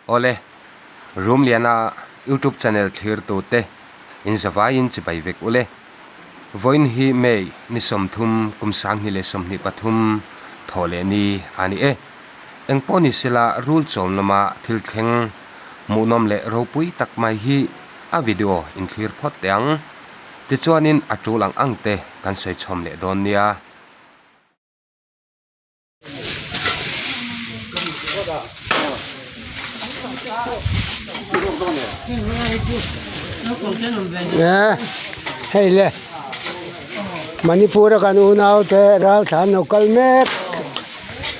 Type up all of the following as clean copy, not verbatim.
Awle, Rumliana YouTube channel thlirtute inzavaiin chibai vek ule. Vawiin hi May ni 30 kum 2023 thawh leh ni a ni e. Engpawh ni sela rul chawm lama thil thleng hmuhnawm leh ropui tak mai hi a video inthlir phawt teh ang. Tichuanin a tul ang ang te kan sawi chhawm leh dawn nia. Hei le Manipur a kan unau te ral thlan lo kal mek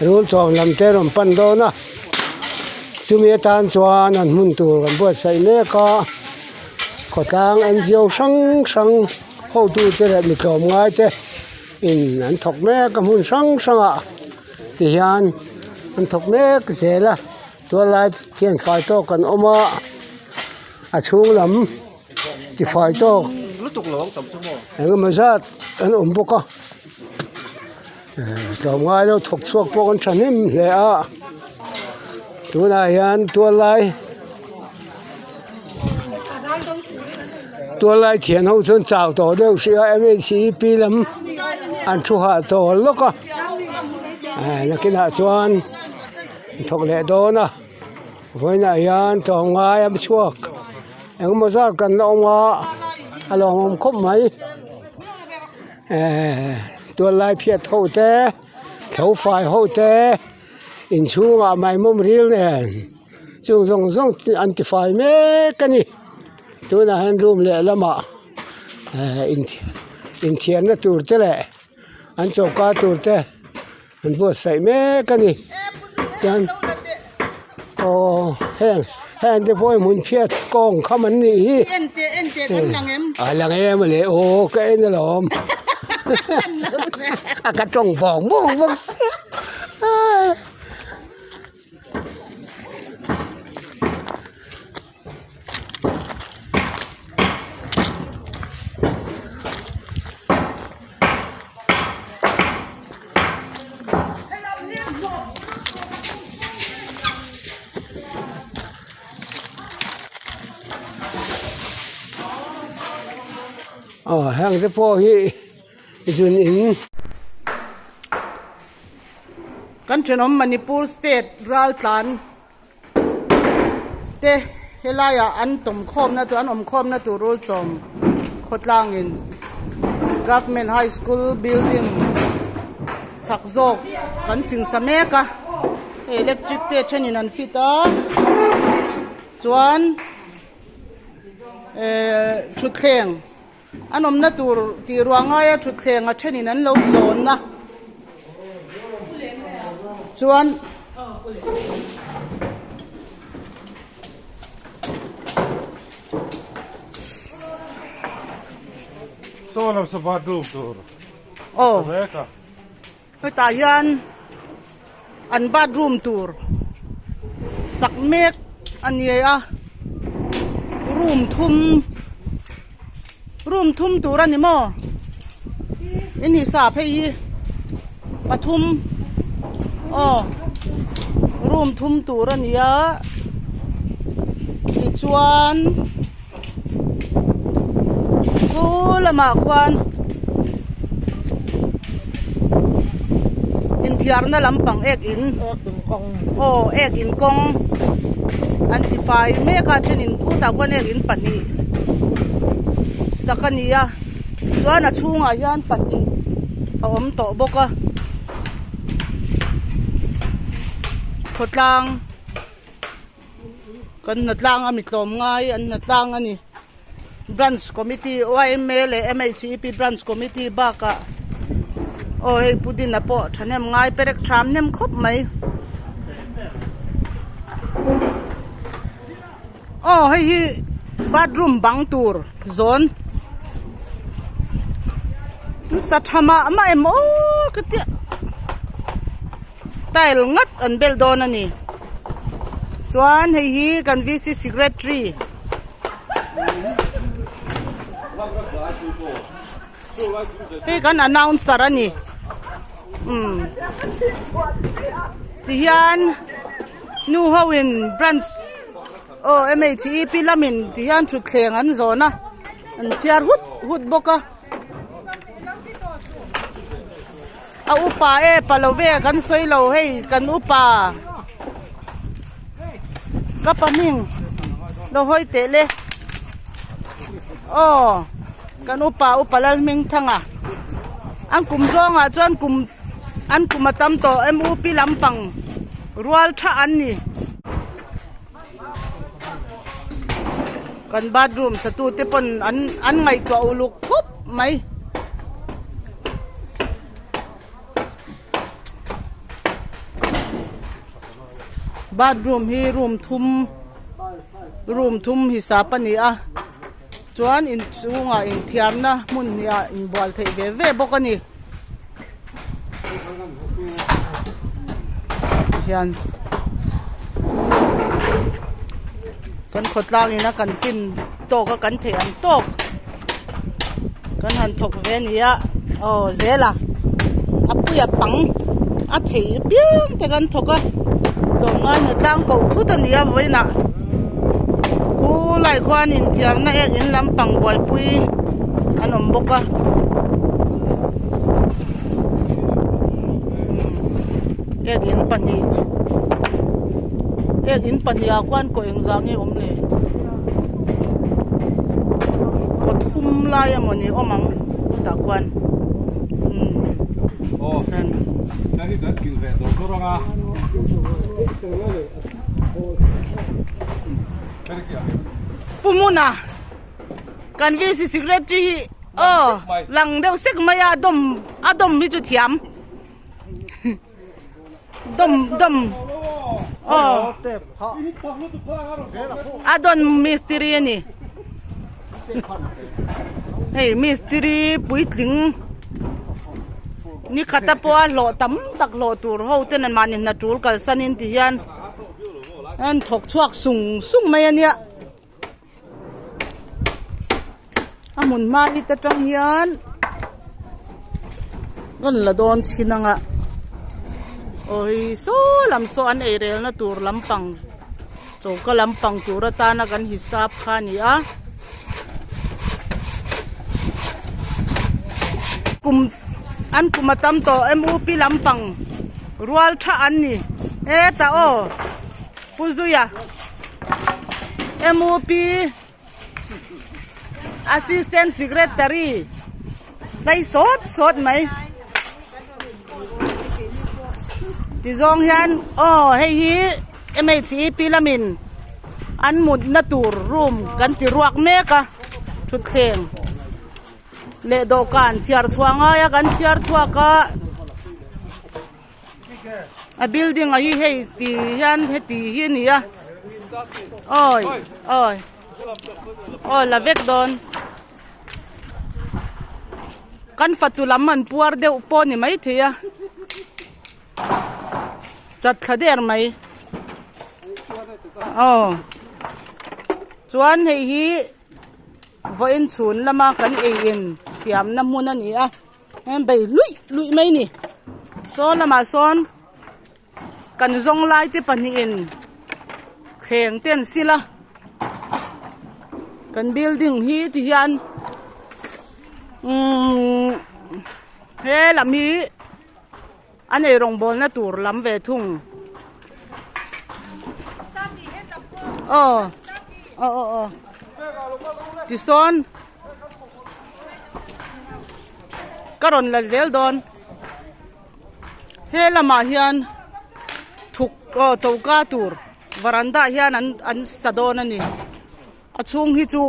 rul chawm lam te rawn pan dawn a chumi atan chuan an hmun tur kan buatsaih mek a khawtlang N G O hrang hrang hotute leh mi tlawmngai te. In an thawk mek a hmun hrang hrangah ti hian an thawk mek zel a tuallai thian fai tawk an awm a a chhung lam ti fai tawk eng emaw zat an awm bawk a tlawmngai lo thawk chhuak pawh an thahnem hle a tunah hian tuallai. Tuallai thian ho chuan chau tawh deuh hrih a m h e p lam an thu hah chawl lawk a eh nakinah chuan an thawk leh dawn a vawiinah hian tlawmngai a chhuak engemaw zat kan la awm a a lawmawm khawp mai eh tuallai phiat ho te tho fai ho te inchhungah maimawm ril nen. Chung zawng zawng chu an tifai mek a ni tunah hian room lehlamah eh inthiarna tur te leh an choka tur te an buatsaih mek a ni chuan aw heng heng te pawh hi hmun chhiat kawng kham an nih hi a lang em a le aw ka en alawm a ka tawng vawng vawng bawk sia. Aw heng te pawh hi zun in. Kan thenawm Manipur state raltlan te helaiah an tawm khawmna tur an awm khawmna tur rul chawm khawtlangin Government High School building chak zawk kan singsa mek a hei electric te thenin an fit a chuan ehh thutthleng. An awmna tur tih ruah ngaia thutthleng a thenin an lo zawn a chuan aw hetah hian an bathroom tur sak mek a ni a room thum room thum tur a ni maw in hi sa phei hi pathum aw room thum tur a ni a tichuan chu lamah khuan inthiarna lampang ek in aw ek in kawng an ti fai mek a thenin khutah khuan ek in pahnih sak a ni a chuan a chhungah hian pahnih a awm tawh bawk a khawtlang. Kan hnatlang a mi tlawm ngai an hnatlang a ni. Branch Committee yma leh MHEP Branch Committee bakah aw hei Pu Dina pawh thahnem ngai perek tham hnem khawp mai. Aw hei hi bathroom bang tur zawn sa tha mah mah em aw ka tia. Tile ngat an bel dawn a ni. Chuan hei hi kan VC Secretary. Hei kan announcer a ni. Umm. Tihian nu ho in branch. Aw MHEP lamin ti hian thutthleng an zawn a an thiar hut hut bawk a. A upa e pa lo ve kan sawi lo hei kan upa ka pa hming lo hawi teh le aw kan upa upa Lalhmingthanga an kum zawngah chuan kum an kum a tam tawh M_U_P lampang rual tha an ni. Kan bathroom satu te pawn an an ngaihtuah uluk khawp mai. Bathroom hi room thum room thum hisap a ni a chuan inchhungah inthiarna hmun hnih ah inbual theih ve ve bawk a ni. Hian kan khawtlang ina kan chin tawk a kan theih ang tawk kan han thawk ve a ni a aw zel a a puia pang a thei apiang te kan thawk a tlawmngai na tlang koh thut a ni a vawiinah khulai khuan inthiarna ek in lampang buaipui an awm bawk a. Ek in pahnih ek in pahnih ah khuan kaw engzah nge awm le kaw thum lai emawni awm ang tah khuan umm Pu Muna. Kan VC secretary hi aw lang deuh sek mai a dawm a dawm hi chu thiam dawm dawm aw a dawn mistiri a ni hei mistiri puitling ni khata pawha hlawh tam tak hlawh tur ho ten an mahni hna tul kalsanin ti hian an thawk chhuak sung sung mai a nia. A hmun hma hi te tang hian rawn la dawn chhin ang a awi saw lam saw an ei rel na tur lampang choka lampang tur atana kan hisap kha a ni a kum an kum a tam tawh M_U_P lampang rual tha an ni hetah aw. Pu Zuia, MUP Assistant Secretary zai sawt sawt mai. Tizawng hian aw hei hi MHEP lamin an mutna tur room kan ti ruak mek a thutthleng leh dawhkan thiar chhuah ngai a kan thiar chhuak a. A building ah hi hei ti hian heti hi a ni a awi awi aw la vek dawn kan fatu lam an puar deuh pawh a ni maithei a chat thla der mai aw chuan hei hi vawiin chhun lama kan ei in siamna hmun a ni a. Heng bei luih luih mai ni saw lamah sawn kan zawng lai te pahnihin thleng te an sil a kan building hi ti hian umm he lam hi a nei rawngbawlna tur lam ve thung aw aw aw aw tisawn. Ka rawn la zel dawn he lamah hian thuk aw choka tur varanda ah hian an an sa dawn a ni a chhung hi chu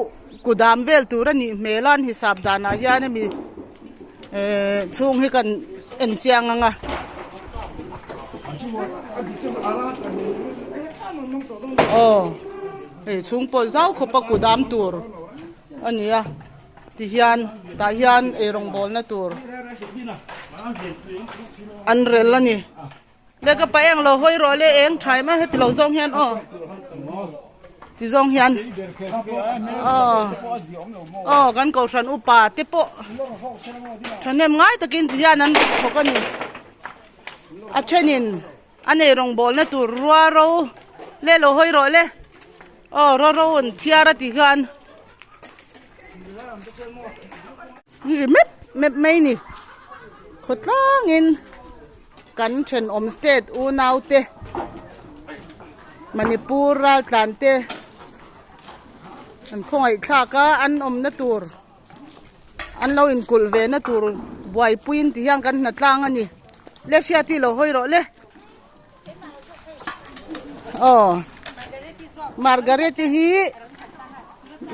kudam vel tur a nih hmel a an hisap danah hian hemi ehh chhung hi kan en chiang ang a. Aw hei chhung pawh zau khawp a kudam tur. A ni a tihian tah hian eirawng bawlna tur an rel a ni le ka pa eng lo hawi rawh le eng tha em a heti lo zawng hian aw ti zawng hian aw aw kan kohhran upa te pawh thahnem ngai takin ti hian an thawk a ni a thenin a nei rawng bawlna tur rua ro le lo hawi rawh le. Aw ro ro an thiar a ti hian ri mep mep mai ni khawtlangin kan thenawm state unau te Manipur raltlan te an khawngaih thlak a an awmna tur an lo inkulh ve na tur buaipuiin ti hian kan hna tlang a ni le hriati lo hawi rawh le. Aw Margaret hi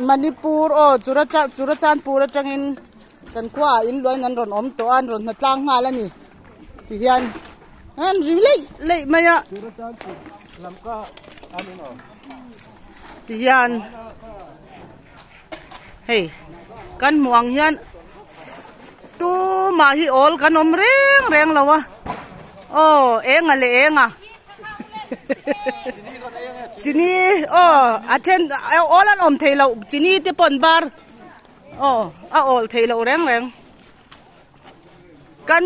Manipur aw Churachandpur atangin kan khua ah in luain an rawn awm tawh a an rawn hna tlang nghal a ni ti hian an ri leih leih mai a ti hian hei kan hmuh ang hian tumah hi awl kan awm reng reng lo a aw eng a leh eng a chini aw a then awl an awm thei loh chini te pawn bar aw a awl thei loh reng reng kan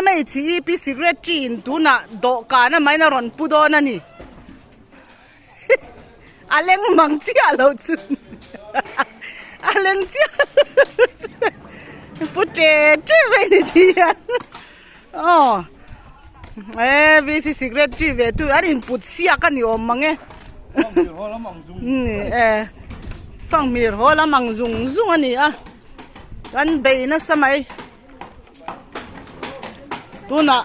M_H_E_P secretary in tunah dawhkan a main a rawn pu dawn a ni. A leng mang chiah lo chu a leng chiah lo chu pu che che mai ni thi hian aw e VC secretary ve tu an in put siak a ni awm mang e e fanghmir haw lam ang zung zung a ni a kan bei nasa mai. Tunah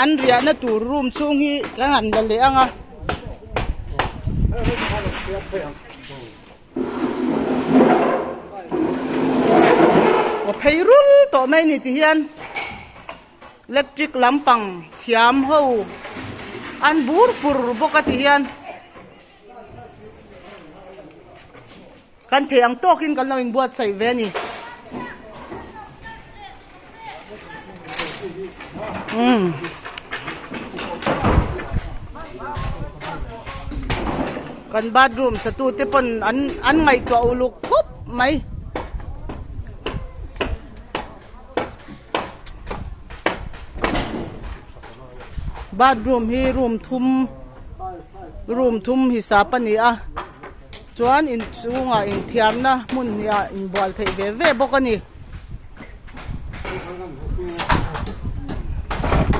an riahna tur room chhung hi kan han la leh ang a. Aw phei rul tawh mai ni ti hian electric lampang thiam ho an bur fur bawk a ti hian. Kan thei ang tawkin kan lo inbuatsaih ve a ni. Umm. Kan bathroom satu te pawn an an ngaihtuah uluk khawp mai. Bathroom hi room thum room thum hisap a ni a. Chuan inchhungah inthiarna hmun hnih ah inbual theih ve ve bawk a ni.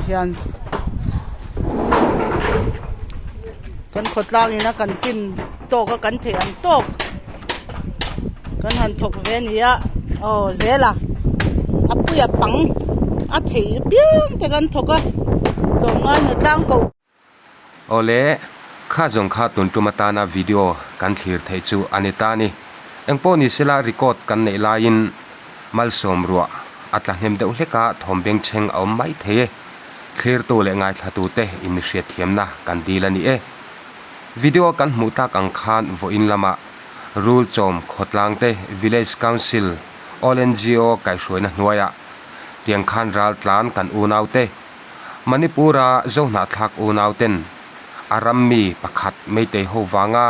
Hian kan khawtlang ina kan chin tawk a kan theih ang tawk kan han thawk ve a ni a aw zel a a puia pang a thei apiang te kan thawk a tlawmngai hna tlang koh. Awle, kha zawng kha tun tum atana video kan thlir theih chu a ni ta ni. Engpawh ni sela record kan neih laiin malsawm ruah a tla hnem deuh hlek a, thawm bengchheng a awm mai thei e. Thlirtu leh ngaithlatute in hriatthiamna kan dil a ni e. Video kan hmuh tak ang khan vawiin lamah Rul Chawm Khawtlangte Village Council All NGO kaihhruaina hnuaiah tiang khan raltlan kan unaute Manipur-a Zohnahthlak unauten a rammi pakhat Meitei ho vanga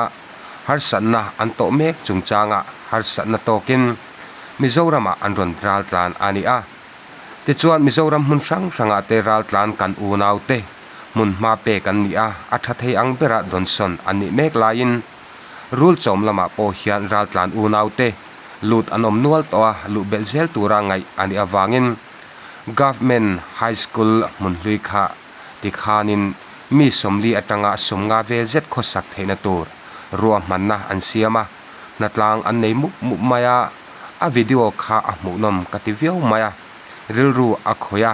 harsatna an tawh mek chungchangah harsatna tawkin Mizoramah an rawn raltlan a ni a. Tichuan Mizoram hmun hrang hrangah te raltlan kan unaute hmun hma pek an ni a, a tha thei ang bera dawnsawn an nih mek laiin rul chawm lamah pawh hian raltlan unaute lut an awm nual tawh a, luh belh zel tura ngaih a nih avangin Government High School hmun hlui kha tikhanin mi sawmli atanga sawmnga vel zet khawsak theihna tur ruahmanna an siam a, hnatlang an nei mup mup mai a, a video kha a hmuhnawm ka ti viau mai a, rilru a khawih a,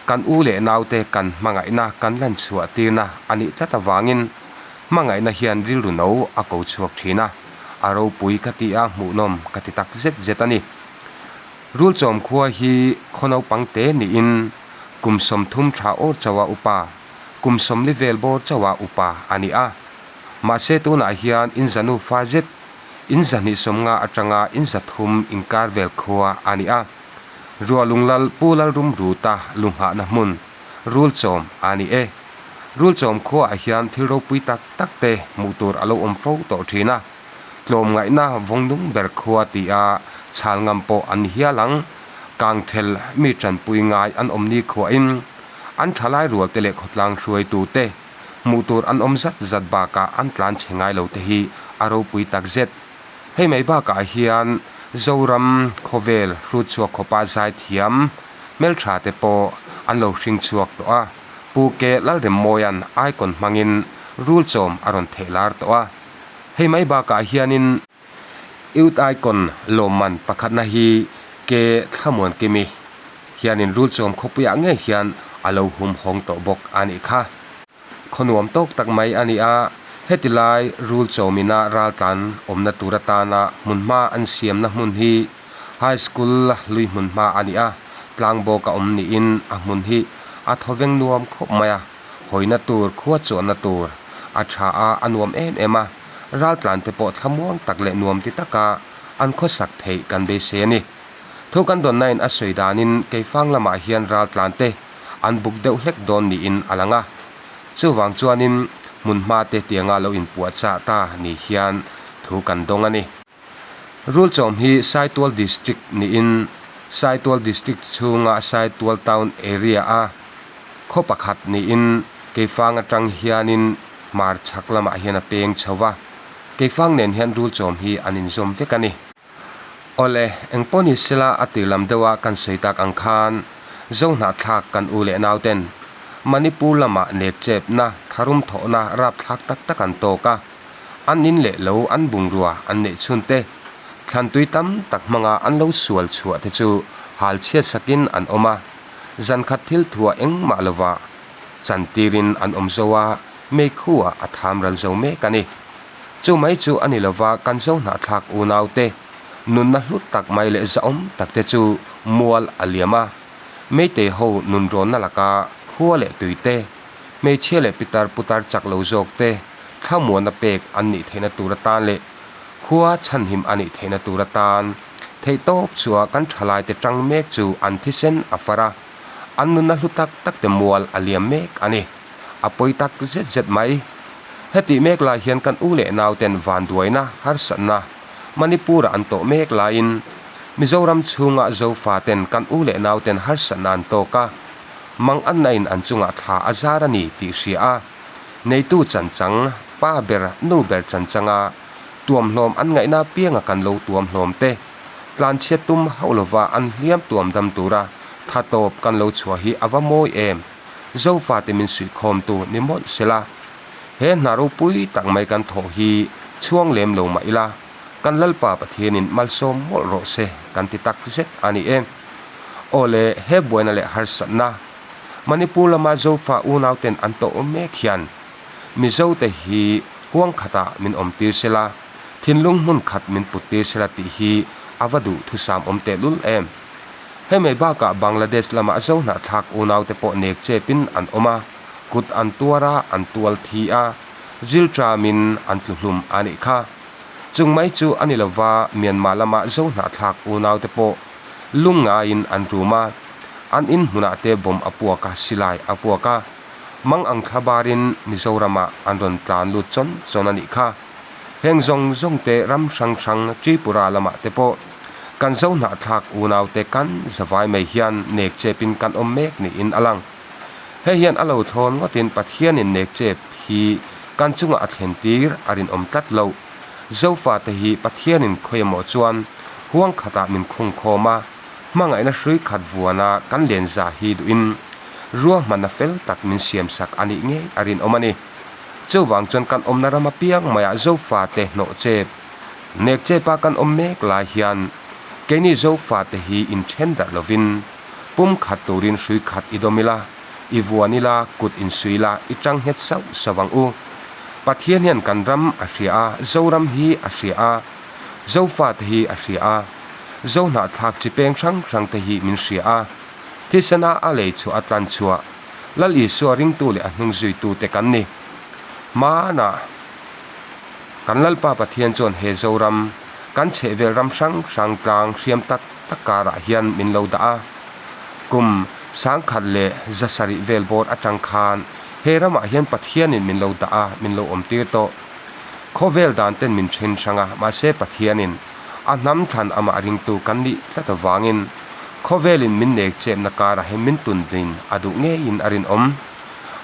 kan u leh naute kan hmangaihna kan lan chhuah tirna a nih tlat avangin hmangaihna hian rilru no a ko chhuak thin a, a ropui ka ti a, hmuhnawm ka ti tak zet zet a ni. Rulchawm khua hi khaw naupang te niin kum 30 tha awr chauha upa, kum 40 vel bawr chauha upa a ni a. Mahse tunah hian in za nufa zet, in 250 atanga in 300 inkar vel khua a ni a. Rualunglal Pu Lalrumruta lunghahna hmun Rulchawm a ni e. Rulchawm khuaah hian thil ropui tak tak te hmuh tur a lo awm fo tawh thin a. Tlawmngaihna vawngnung ber khua ti a chhal ngam pawh an ni hial ang. Kangthel mi tanpui ngai an awm ni khuahin an thalai rual te leh khawtlang hruaitu te hmuh tur an awm zat zat bakah an tlan chhe ngai lo te hi a ropui takzet. Hei mai bakah hian Zoram khawvel hrut chhuak khawpa zaithiam hmeltha te pawh an lo hring chhuak tawh a, Pu Ke Lalremmawia'n icon hmangin rul chawm a rawn theih lar tawh a. Hei mai bakah hianin Youth Icon lawmman pakhatna hi Ke Thlamuankimi hianin rul chawm khawpuiah ngei hian a lo hum hawng tawh bawk a nih kha. Khaw nuam tawk tak mai a ni a, heti lai rul chawmina raltlan awmna tur atana hmunhma an siamna hmun hi High School hlui hmunhma a ni a, tlangbawk a awm niin a hmun hi a thawveng nuam khawp mai a, hawina tur, khua chuanna tur a tha a, a nuam em em a, raltlan te pawh thlamuang tak leh nuam ti taka an khawsak theih kan beisei a ni. Thu kan dawnnain a sawi danin Keifang lamah hian raltlan te an buk deuh hlek dawn niin a lang a. Chuvang chuanin hmunhma te tianga lo inpuahchah ta ni hian thu kan dawng a ni. Rulchawm hi Saitual District niin Saitual District chhunga Saitual Town Area a khaw pakhat niin Keifang atang hianin hmar chhak lamah hian a peng chho va. Keifang nen hian Rulchawm hi an inzawm vek a ni. Awle, engpawh ni sela a tir lam deuha kan sawi tak ang khan Zohnahthlak kan u leh nauten Manipur lamah nek chepna, tharum thawhna rapthlak tak tak an tawk a, an in leh lo an bungrua an neih chhun te, thlantui tam tak hmanga an lo sual chhuah te chu hal chhiat sakin an awm a, zankhat thil thuah engmah lova chantirin an awm zo a, meikhuah a tham ral zo mek a ni. Chu mai chu a ni lova kan zo hnahthlak unaute nunna hlut tak mai leh zahawm tak te chu mual a liam a. Meitei ho nunrawnna laka khua leh tui te, hmeichhia leh pitar putar chak lo zawk te thlamuanna pek an nih theihna tur atan leh khua chhanhim a nih theihna tur atan theihtawp chua kan thalaite tang mek chu an thisen a far a, an nunna hlu tak tak te mual a liam mek a ni. A pawi tak zet zet mai. Hetih mek lai hian kan u leh nauten vanduaina, harsatna Manipur-ah an tawh mek laiin Mizoram chhunga Zofaten kan u leh nauten harsatna an tawk a, mang annain an chungah thla a zar a ni tih hria a, neitu chanchang, pa ber, nu ber chanchanga tuamhlawm an ngaihna pianga kan lo tuamhlawm te, tlanchhiat tum hauh lova an hliam tuam dam tura tha tawp kan lo chhuah hi a va mawi em? Zofate min suihkhawmtu ni mawlh sela, he hna ropui tak mai kan thawh hi chhuang lem lo mah ila, kan Lalpa Pathianin malsawm mawlh rawh se kan ti tak zet a ni e. Aw le, he buaina leh harsatna Manipur lama Zofa unauten an tawh awm mek hian Mizote hi huang khatah min awmtir sela, thinlung hmun khat min puttir sela tih hi a va duh thusam awm tehlul em. Hei mai bakah Bangladesh lamah Zohnahthlak unaute pawh nek chepin an awm a, kut an tuar a, an tual thi a, zil tramin an tlu hlum a nih kha. Chung mai chu a ni lova Myanmar lamah Zohnahthlak unaute pawh lungngaiin an rum a, an in hmunah te bomb a puak a, silai a puak a, mang ang thla barin Mizoramah an rawn tlan lut chawn chawn a nih kha. Heng zawng zawng te ram hrang hrang Tripura lamah te pawh kan zo hnahthlak unaute kan zavai mai hian nek chepin kan awm mek niin a lang. Hei hian a lo thlawn ngawtin Pathianin nek chep hi kan chungah a thlen tir a rinawm tlat lo. Zofate hi Pathianin khawi emaw chuan huang khatah min khung khawm a, hmangaihna hrui khat vuana kan lenza hi duhin ruahmanna fel tak min siamsak a nih ngei a rinawm a ni. Chuvang chuan kan awmna ram apiang maiah Zofate hnawh chep, nek chepa kan awm mek lai hian keini Zofate hi inthen darh lovin pum khat turin hrui khat i dawm ila, i vuan ila, kut insui ila, i tang nghet sauh sauh ang u. Pathian hian kan ram a hria a, Zoram hi a hria a, Zofate hi a hria a, Zohnahthlak chi peng hrang hrangte hi min hria a, thisena a lei chhuah a tlan chhuah, Lal Isua ringtu leh a hnung zuitute kan ni. Hmanah kan Lalpa Pathian chuan he Zoram, kan chhehvel ram hrang hrang tlang hriam tak tak karah hian min lo dah a. Kum 1700 vel bawr atang khan he ramah hian Pathianin min lo dah a, min lo awmtir tawh. Khawvel dan ten min then hrang a, mahse Pathianin a hnam thlan amah ringtu kan nih tlat avangin Khawvelin min nek chepna karah hian min tun din a duh ngeiin a rinawm.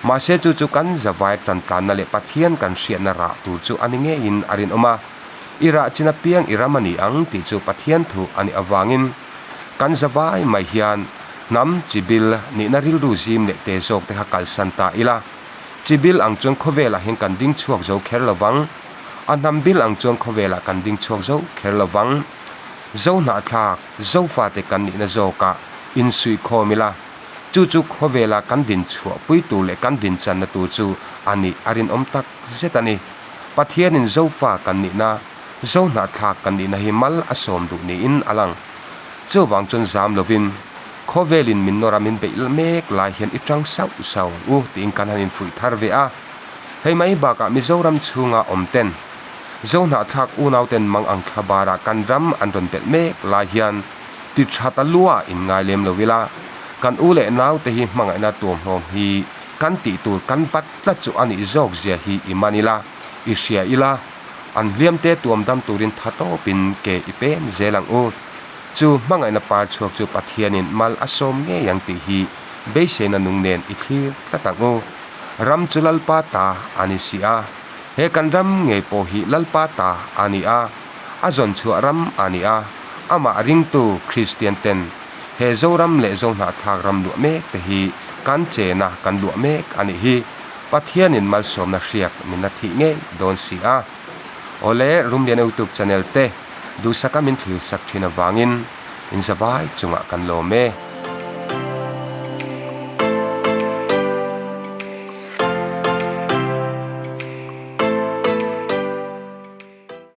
Mahse chu chu kan zavai tantlanna leh Pathian kan hriatna rah tur chu a ni ngeiin a rinawm a. I rah chin apiang i ram a ni ang tih chu Pathian thu a nih avangin kan zavai mai hian hnam chibil nihna rilru zim leh te zawk te kha kalsan ta ila. Chibil ang chuan khawvelah hian kan ding chhuak zo kher lo vang. A hnam bil ang chuan khawvelah kan ding chhuak zo kher lo vang. Zo hnahthlak, Zofate kan nihna zawkah insuihkhawm ila. Chu chu khawvela kan din chhuahpui tur leh kan din channa tur chu a nih a rinawm tak zet a ni. Pathianin Zofa kan nihna, Zo hnahthlak kan nihna hi mal a sawm duh niin a lang. Chuvang chuan zam lovin, khawvelin min nawr a min beih mek lai hian i tang sauh sauh ang u tiin kan han infuih thar ve a. Hei mai bakah Mizoram chhunga awm ten, Zo hnahthlak unauten mang ang thla barah kan ram an rawn belh mek lai hian, Ti tha ta lua in ngai lem lo ila, kan u leh nau te hi hmangaihna tuamhlawm hi kan tih tur kan bat tlat chu a nih zawk zia hi i man ila, i hria ila, an hliam te tuam dam turin tha tawpin ke i pen zel ang u. Chu hmangaihna par chhuak chu Pathianin mal a sawm ngei ang tih hi beiseina nung nen i thlir tlat ang u. Ram chu Lalpa ta a ni si a, he kan ram ngei pawh hi Lalpa ta a ni a. A zawn chhuah ram a ni a, amah ringtu Kristian ten he Zoram leh Zohnahthlak ram luah mek te hi kan chena kan luah mek a nih hi Pathianin malsawmna hriak min la thih ngei dawn si a. Awle Rumlian Youtube channel te duhsaka min thlir sak thin avangin in zavai chungah kan lawm e.